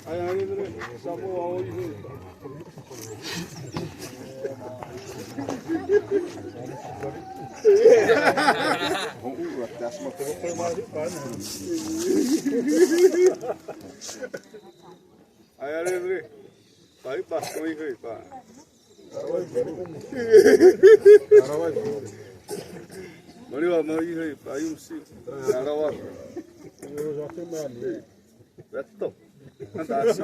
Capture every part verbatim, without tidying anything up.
Aya, aya, aya. Pai, pa, oi, oi, pa. Mari wa, mari, oi, pa, yum si. Arawa. Beto. Anda si.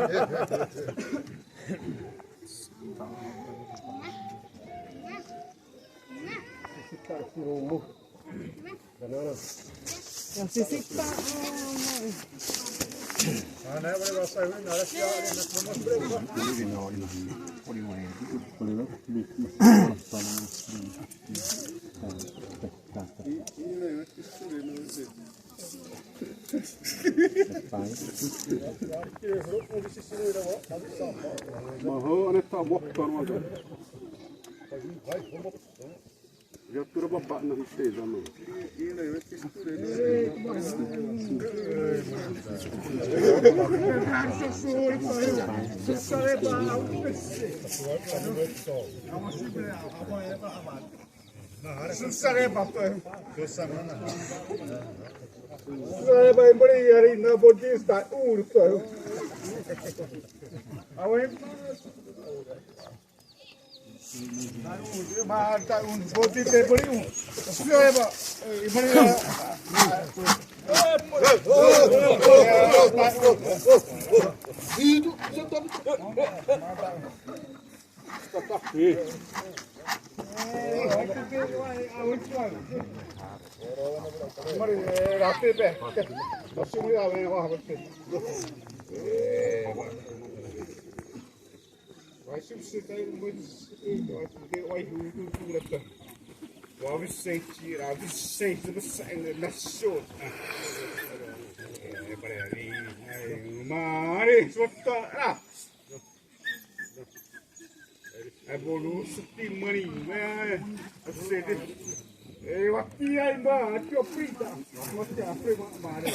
Mahô, ane ta bok, torma. Viatura baba na hise zama. Susare baba. Susare baba, embora yari na bodista urto. Awe. Mata un boti te bori un. Sio eba. Ibari. Itu. Mari, eh, rapi pe. Masih mulai awal wah betul. Wai sip sitai mui, wai hutu tu lata. Wa Vicente, ra Vicente, Vicente, nasceu. Eh, peraí, ai, mare, sota, ah. Ai, bolu, suti mani, eh, Vicente. Eh, waktu ya, Mbak, ayo pindah. Waktu apa, Mbak, mare.